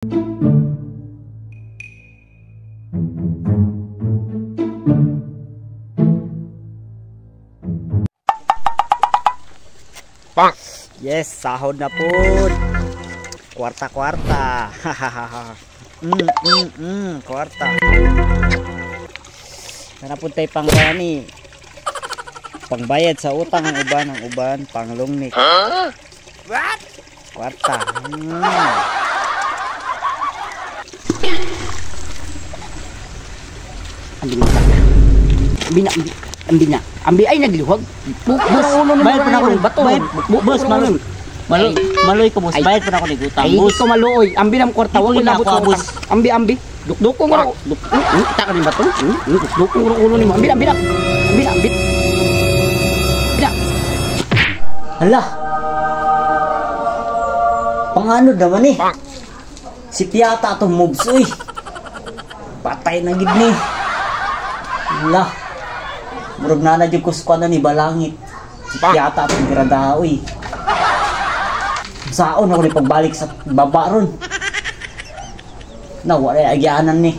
Yes, sahod na po. Kwarta-kwarta. Kwarta. Nanapuntay pang gani. Pangbayad sa utang ang uban, panglungnik. Huh? What? Kwarta. Ambi na. Ambi na. Ambi ay naglihuwag. Bus, bayad pa na ako ng bato. Bus, maloy. Maloy ko, boss. Bayad pa na ako ng utang. Ay, hindi ko maluoy. Ambi ng kwarta. Wag na ako, boss. Ambi, ambi. Dukdukong ko. Kita ka rin bato. Dukdukong ko ulo nimo. Ambi na, ambi na. Ambi na, ambi. Hala. Pangano naman eh. Si Piata atong moves, uy. Patay na gid ni. Hala. Murag na na jud ko sa ni balangit. Si Piata atong grada, uy. Saon ako ni pagbalik sa baba ron. Na wala agyanan ni.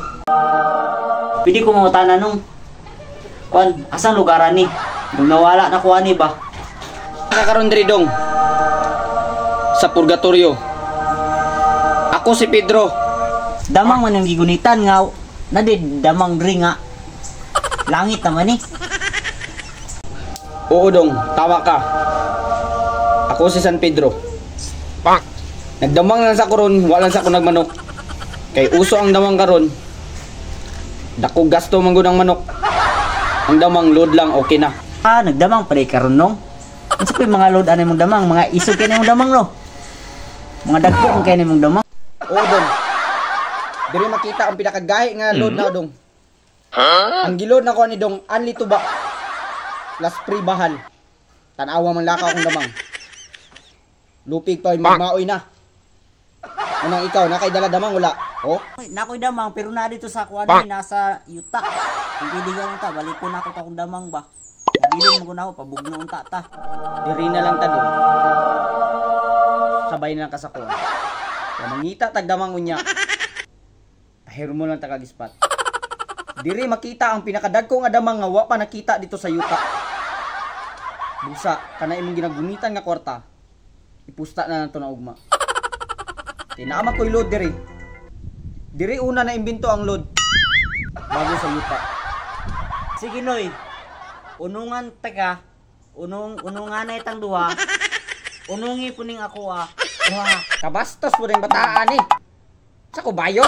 Pwede ko mangutana nung kuan asang lugaran ni? Nung nawala na kuan ni ba? Kakaroon diri dong. Sa purgatorio. Ako si Pedro. Damang man ang gigunitan nga na di damang diri nga. Langit naman ni. Oo dong, tama ka. Ako si San Pedro. Nagdamang lang sa koron, wala sa ko nagmanok. Kay uso ang damang karon. Dako gasto man gud ang manok. Ang damang load lang okay na. Ah, nagdamang pare karon no. Unsa pa mga load ani mong damang, mga isog kay nimong damang no. Mga dagko kung kay nimong damang. Oo dong. Diri makita ang pinakagahi nga load na dong. Huh? Ang giload na ko ani dong, anli tuba. Plus free bahal. Tan-awa man lakaw akong damang. Lupig pa maoy na. Unang ikaw, nakay dala damang wala. Oh? Nakoy damang pero na dito sa kuan ni nasa yuta. Kung pwede ka unta, balik ko na ako akong damang ba. Bilin mo ko na ako pabugno unta ta. Diri na lang ta dong. Sabay na lang ka sa kuan. Kung mangita tag damang unya. Pahiro mo lang tagagispat. Diri makita ang pinakadagko nga damang nga wa pa nakita dito sa yuta. Busa kana imong ginagunitan nga kwarta. Ipusta na nato na ugma. Tinama ko'y load diri. Diri una na imbento ang load bago sa yuta. Sige noy. Unungan teka. Unungan na itang duha. Unungi puning ako ah. Duha. Kabastos po rin bataan eh. Sa ko bayot.